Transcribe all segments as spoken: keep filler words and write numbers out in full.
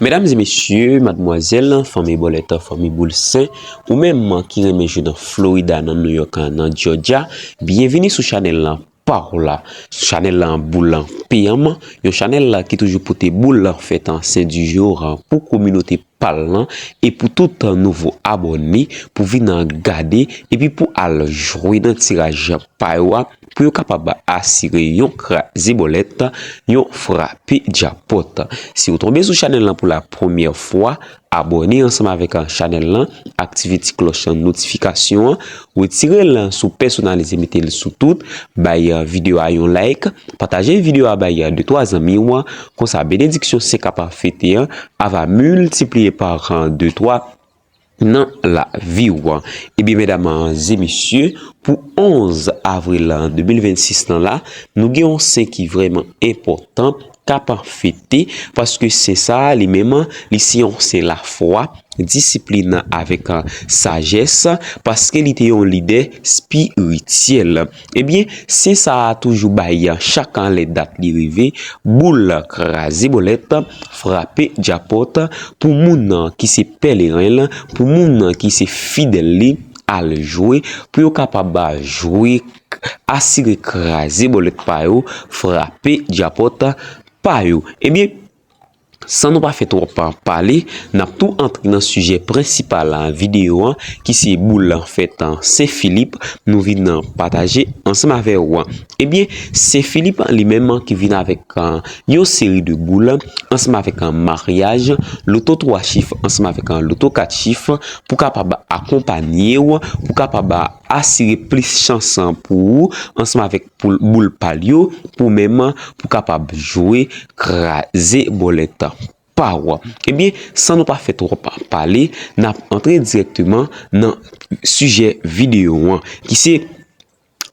Medam e mesye, madmwazèl, fanmi bòlèt, fanmi boul sen, ou menm ki renmen jwe nan Florida, nan New York, nan Georgia, byenvini sou chanèl lan pa w la. Chanèl lan Boul P M, yon chanèl la ki toujou pote boul fèt an Sen di Jou pou kominote pa l lan e pou tout nouvo abòne pou vin gade epi pou al jwe nan tiraj pa yo a pou yo kapab asire yon kraze bòlèt, yon frape djapòt. Si w tonbe sou chanèl lan pou la premyè fwa, abòne ansanm avèk chanèl lan, aktive ti klòch notifikasyon an, retire l sou pèsonalize, mete l sou tout, bay videyo a yon like, pataje videyo a bay de twa zanmi w, konsa benediksyon se kapab fete an ava miltipliye pa de twa nan lavi w. Ebyen, medam e mesye, pou onz avril de mil vennsis lan la, nou gen yon sen ki vrèman enpòtan k ap fete, paske sen sa a li menm, li se yon sen lafwa, disiplin avèk sajès, paske li te yon lidè espirityèl. Ebyen, sen sa a toujou bay chak lè dat li rive, boul kraze bòlèt, frape djapòt, pou moun ki se pèleren l, pou moun ki se fidèl li, al jwe, pou yo kapab jwe, asire kraze bòlèt pa yo, frape djapòt pa yo. Ebyen, san nou pa fè twòp pale, n ap tou antre nan sijè prensipal videyo an, ki se boul fèt an Sen Filip, nou vin pataje ansanm avè w. Ebyen, Sen Filip li menm ki vin avèk yon seri de boul ansanm avèk maryaj, loto twa chif ansanm avèk loto kat chif pou kapab akonpanye w, pou kapab asire plis chans pou ou ansanm avèk boul pa l yo, pou menm pou kapab jwe kraze bòlèt pa w. Ebyen, san nou pa fè twòp pale, n ap antre dirèkteman nan sijè videyo an, ki se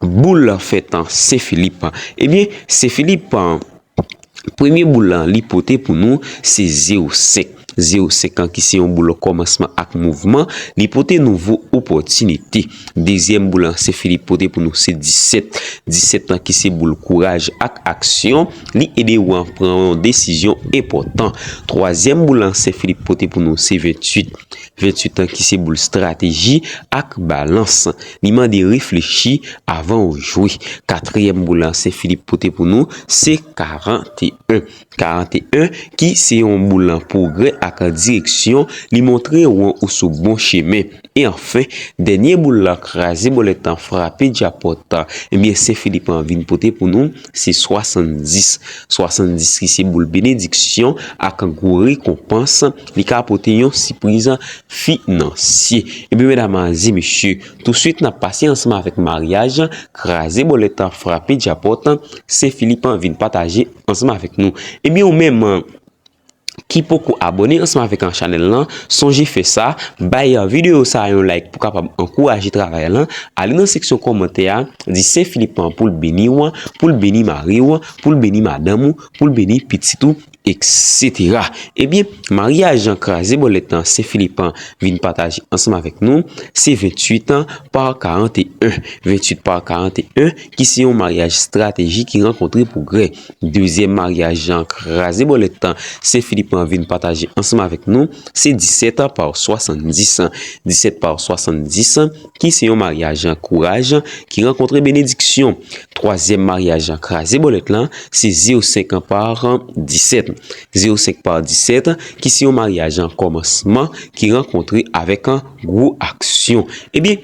boul fèt an Sen Filip. Ebyen, Sen Filip, premye boul lan li pote pou nou se zewo senk. Zewo senk an ki se yon boul kòmansman ak mouvman, li pote nouvo opòtinite. Dezyèm boul lan Sen Filip pote pou nou se disèt. Disèt an ki se boul kouraj ak aksyon, li ede w pran yon desizyon enpòtan. Twazyèm boul lan Sen Filip pote pou nou se venntuit. Venntuit an ki se boul estrateji ak balans. Li mande reflechi avan w jwe. Katriyèm boul lan Sen Filip pote pou nou se karanteyen. Karanteyen ki se yon boul pwogrè ak direksyon, li montre w ou sou bon chemen. E anfen, dènye boul lan kraze bòlèt an frape djapòt. Ebyen, Sen Filip an vin pote pou nou se swasanndis. Swasanndis ki se boul benediksyon ak gwo rekonpans, li ka pote yon sipriz finansye. Ebyen, medam e mesye, touswit n ap pase ansanm avèk maryaj, kraze bòlèt an frape djapòt, Sen Filip an vin pataje ansanm avèk nou. Ebyen, ou menm ki poko abòne ansanm avèk chanèl lan, sonje fè sa, bay videyo sa a yon like pou kapab ankouraje travay lan, ale nan seksyon kòmantè a, di Sen Filip an pou l beni w, pou l beni mari w, pou l beni madanm ou, pou l beni pitit ou, etsetera. Ebyen, maryaj an kraze bòlèt an Sen Filip an vin pataje ansanm avèk nou, se venntuit an pa karanteyen. Venntuit pa karanteyen, ki se yon maryaj estrateji ki rankontre pwogrè. Dezyèm maryaj an kraze bòlèt an Sen Filip an vin pataje ansanm avèk nou, se disèt pa swasanndis. Disèt pa swasanndis, ki se yon maryaj kouraj ki rankontre benediksyon. Twazyèm maryaj kraze bòlèt lan, se zewo senk pa disèt. Zewo senk pa disèt, ki se yon maryaj kòmansman ki rankontre avèk gwo aksyon. Ebyen,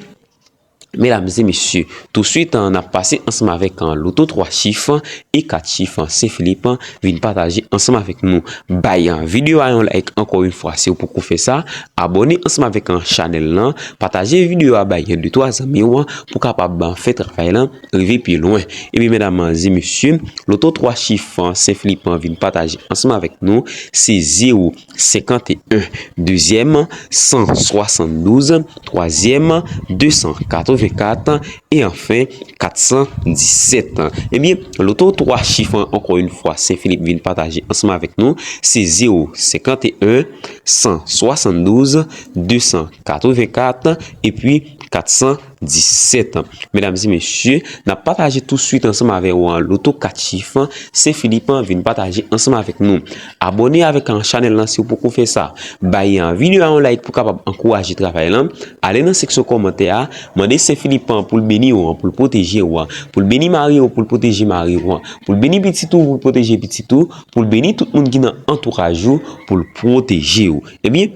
medam e mesye, touswit n ap pase ansanm avèk loto twa chif e kat chif Sen Filip vin pataje ansanm avèk nou. Bay videyo a yon like ankò yon fwa si w poko fè sa. Abòne ansanm avèk chanèl lan. Pataje videyo a bay de twa zanmi w pou kapab fè travay lan rive pi lwen. Ebyen, medam e mesye, loto twa chif Sen Filip vin pataje ansanm avèk nou, se zewo senkanteyen, dezyèm, san swasanndouz, twazyèm, de san katrevenkat, e anfen, kat san disèt. Ebyen, loto twa chif an, ankò yon fwa, Sen Filip vin pataje ansanm avèk nou, se zewo senkanteyen, san swasanndouz, de san katrevenkat, epi kat san disèt. Medam e mesye, n ap pataje touswit ansanm avè ou an loto kat chif Sen Filip an, vin pataje ansanm avèk nou. Abòne avèk an chanèl lan si w poko fè sa. Bay an videyo a yon like pou kapab ankouraje travay lan. Ale nan seksyon kòmantè a, mande Sen Filip an pou l beni w an, pou l pwoteje w an, pou l beni mari w, pou l pwoteje mari w an, pou l beni pitit ou, pou l pwoteje pitit ou, pou l beni tout moun ki nan antouraj ou, pou l pwoteje w. Ebyen,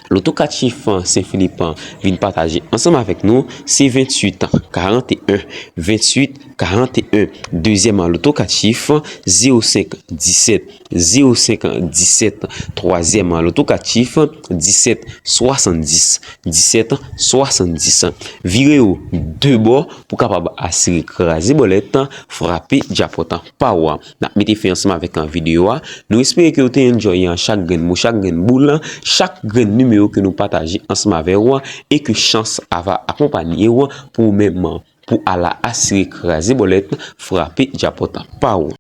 loto kat chif Sen Filip an vin pataje ansanm avèk nou, se venntuit karanteyen, venntuit karanteyen. Dezyèm an, loto kat chif zewo senk disèt, zewo senk disèt. Twazyèm an, loto kat chif disèt swasanndis, disèt swasanndis. Vire yo de bò pou kapab asire kraze bòlèt, frape djapòt pa w. N ap mete fen ansanm avèk an videyo a. Nou espere ke w te enjoy an chak grenn mo, chak grenn boul, chak grenn nimewo ke nou pataje ansanm avè w e ke chans ava akonpanye w pou ou menm pou ala asire kraze bòlèt, frape djapòt pa w.